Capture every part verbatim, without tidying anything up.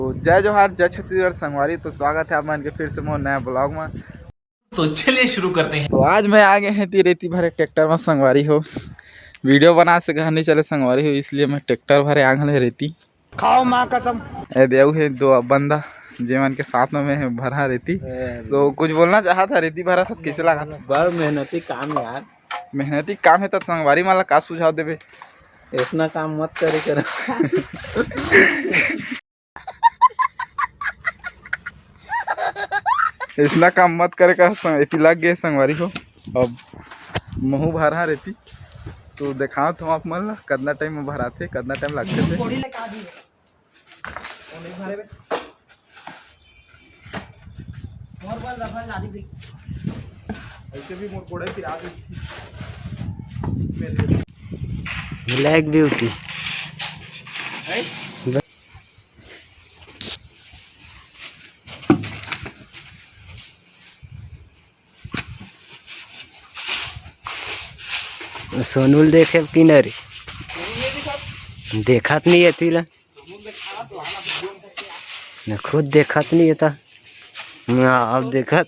तो जय जोहार, जय छत्तीसगढ़ संगवारी। तो स्वागत है आप मन के फिर से मोर नया ब्लॉग में। तो चलिए शुरू करते हैं। तो आज मैं आ गए हैं ती रेती भरे ट्रैक्टर में संगवारी हो। वीडियो बना से घर नहीं चले संगवारी हो, इसलिए मैं ट्रैक्टर भरे आ गए रेती। खाओ माँ कसम। ए देव है दो बंदा, जेमन के साथ में मैं भरा रेती। तो कुछ बोलना चाहा था, रेती भरा था, कैसे लगा था? बड़ मेहनती काम यार। मेहनती काम है तो संगवारी मन ला का सुझाव देबे? ऐसना काम मत करे करा। ऐसना काम मत करे करा, एती लग गए संगवारी हो। अब महू भरा रेती, तो देखावत हूँ आप मन ला कतना टाइम में भराथे, कतना टाइम लगथे। ऐसे भी मोर कोड़े पिरा दे। Black Beauty। सोनू ल देखे कि नहीं रे? देखत नहीं है तिला। न खुद देखत नहीं है ता। ना, अब देखत।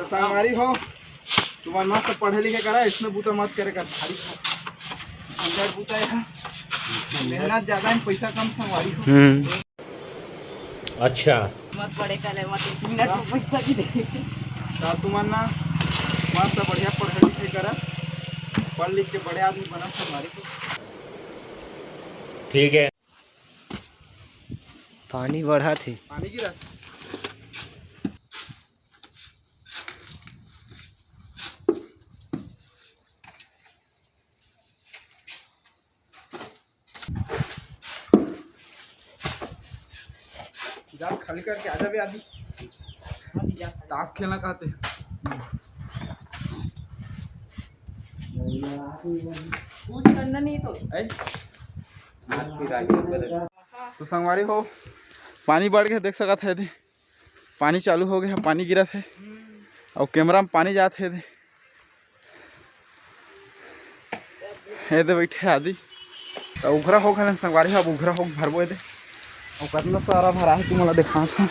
संगवारी हो, तुमन मस्त पढ़े लिखे करा, इसमें बूता मत करे कर, भारी झंझट बूता है। मेहनत ज्यादा है, पैसा कम संगवारी हो। हम्म। अच्छा। मत पढ़े कर ले, मत एक मिनट में पैसा भी दे। तो तुमन ना मस्त बढ़िया पढ़े लिखे करा, पढ़ लिख के बड़े आदमी बना संगवारी हो। ठीक है। पानी बढ़त हे। पानी गिरत। जा खाली करके आ जाबे आदि। ताश खेलना कहते हैं। कुछ करना नहीं तो। ऐ? हाथ पिरा गया। तो संगवारी हो, पानी बढ़ गया, देख सकत है दे, पानी चालू हो गया, पानी गिरत है और कैमरा में पानी जात है दे। ये दे बैठे आदि, तो उघरा हो गए संगवारी हो, अब उघरा हो भरबो ये दे। और कितना सारा भरा है, तुम्हारा दिखा था,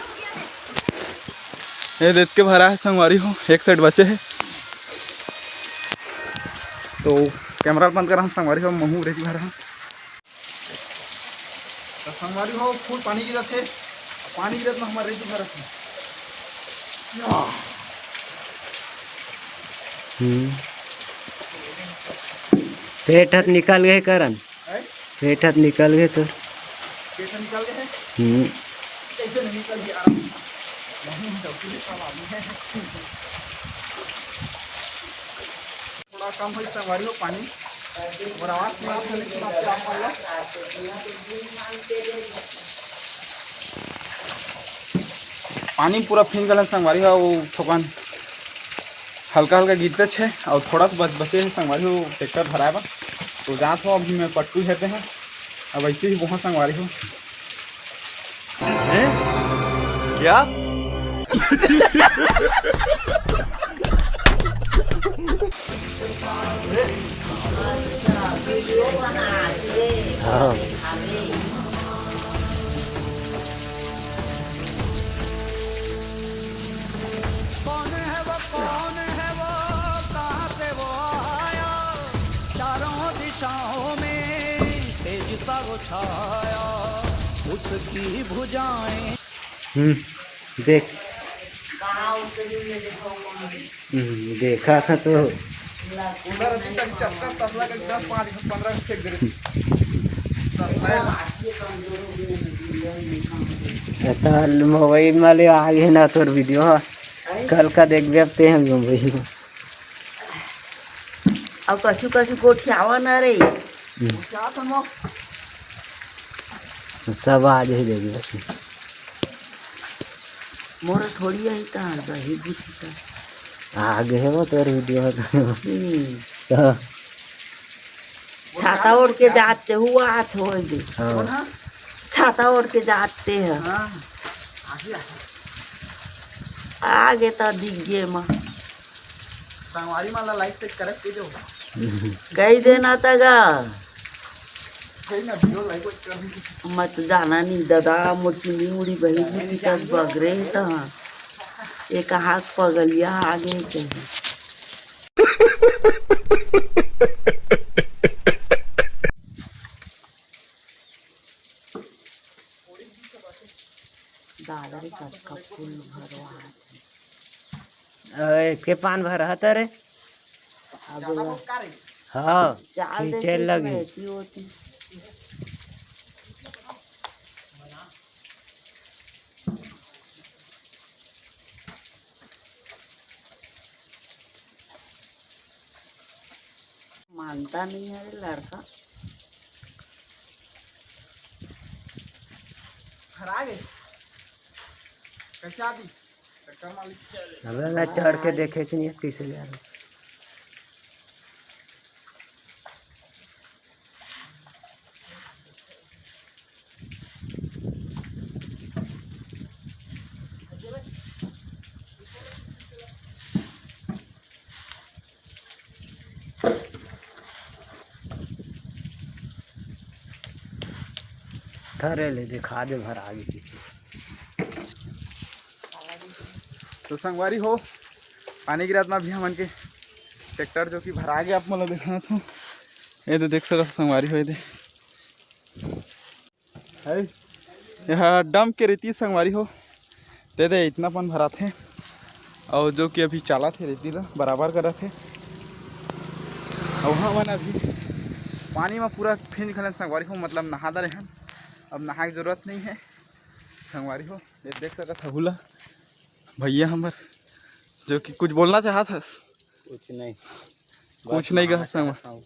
ये देख के भरा है संगवारी हो, एक साइड बचे है। तो कैमरा बंद करा संगवारी हो, महू रेती भरा है। तो संगवारी हो, फुल पानी गिरत हे, पानी गिरत में हमारे रेती भरत हे। हम्म। पेट हाथ निकल गए करन। हैं? पेट हाथ निकल गए तो। पेट निकल गए हैं? हम्म। कैसे नहीं निकल गया? नहीं, हम तो पूरे काम आदमी हैं। थोड़ा कम होई संगवारी हो पानी, और आवाज सुना था, लेकिन आपके आप वाला पानी पूरा फिंज गलन संगवारी हो, वो थोकन हल्का हल्का गिरते छे और थोड़ा सा बच बचे है संगवारी हो ट्रैक्टर भराए बा। तो जात हो अभी मैं पट्टू हेते हैं, अब ऐसे ही बहुत संगवारी हो। हैं? क्या? हाँ। कौन है वो, कौन है वो, कहाँ से वो आया? चारों दिशाओं में तेज सा वो छाया, उसकी भुजाएं। हम्म, देख। हम्म, देखा था तो। उधर अभी तक चक्कर तसला के दस, पाँच, पन्द्रह फेंक दे रहे। एता मोबाइल में ले आ गए ना तोर वीडियो, हाँ। कल का देखबे अब ते हम मोबाइल में। अब कछु कछु गोठियावा ना रे। हम्म। क्या था मो? सब आज ही देख लेते। मोर थोड़ी आई ता, दही बुझी ता। आ गए वो तोर वीडियो तो। हम्म। तो छाता ओढ़ के जाते हुआ हाथ हो दे। हाँ। छाता ओढ़ के जाते हैं। हाँ, आगे, आगे। आगे तो दिख गए माँ। संगवारी मन ला like से करत के जो। कही देना तगा। कही ना, video like वाइक कर दी। मैं तो जाना नहीं दादा, मोर चुंदी मुड़ी बही बुझी तब बगरे ही तो। ये कहाँ पगलिया आगे के। दादा रे, कतका फूल भरवा हे। अ, एक के पान भर हत रे। अब हाँ, चाल दे खींचे से लगी। इसमें ऐसी होती। मानता नहीं है रे लड़का। हरा गए। कैसे आती? टक्कर मार ली। अबे मैं चढ़ के देखे से नहीं कैसे ले आ रहा। धरे ले, दिखा दे भर आगे की। तो संगवारी हो, पानी गिरात में अभी हमन के ट्रैक्टर जो कि भरा गया, आप मन ला दिखात हूँ। ये तो देख सकत हो संगवारी हो, ये दे। है, यह डम के रेती संगवारी हो, दे दे इतना पन भराथे। और जो कि अभी चालत हे रेती ला बराबर करत हे। और हमन अभी पानी में पूरा भींज घलन संगवारी हो, मतलब नहा डरे हन। अब नहाए के जरूरत नहीं है संगवारी हो। ये देख सकत हहू ला भैया हमर जो कि कुछ बोलना चाहत हस। कुछ नहीं। कुछ बस नहीं नहाना कहा संगवा-, चाहत हूँ।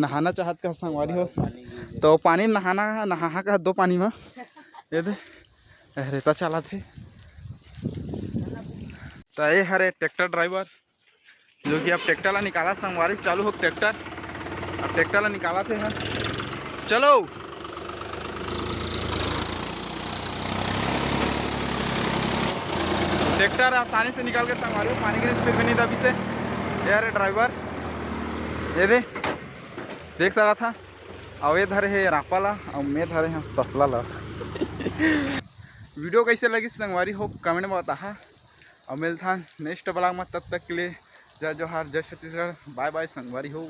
नहाना चाहत कहा संगवारी हो। पानी गिर गया। तो पानी नहाना, नहा कहा दो पानी में। ये दे, अरे तो चला थे। तो ये हरे ट्रैक्टर ड्राइवर, जो कि अब ट्रैक्टर ला निकाला संगवारी, चालू हो ट्रैक्टर। अब ट्रैक्टर ला निकाला थे हम। चलो। ट्रैक्टर आसानी से निकाल के संगवारी हो, पानी के स्पीड में नहीं दबी से। ये हरे ड्राइवर, ये दे, देख सकत हा। अउ ये धरे हे रापा ला, अउ मैं धरे हे तसला ला। वीडियो कैसे लगी संगवारी हो, कमेंट में बताहा। अउ मिलथन नेक्स्ट ब्लॉग में, तब तक के लिए जय जोहार, जय छत्तीसगढ़, बाय बाय संगवारी हो।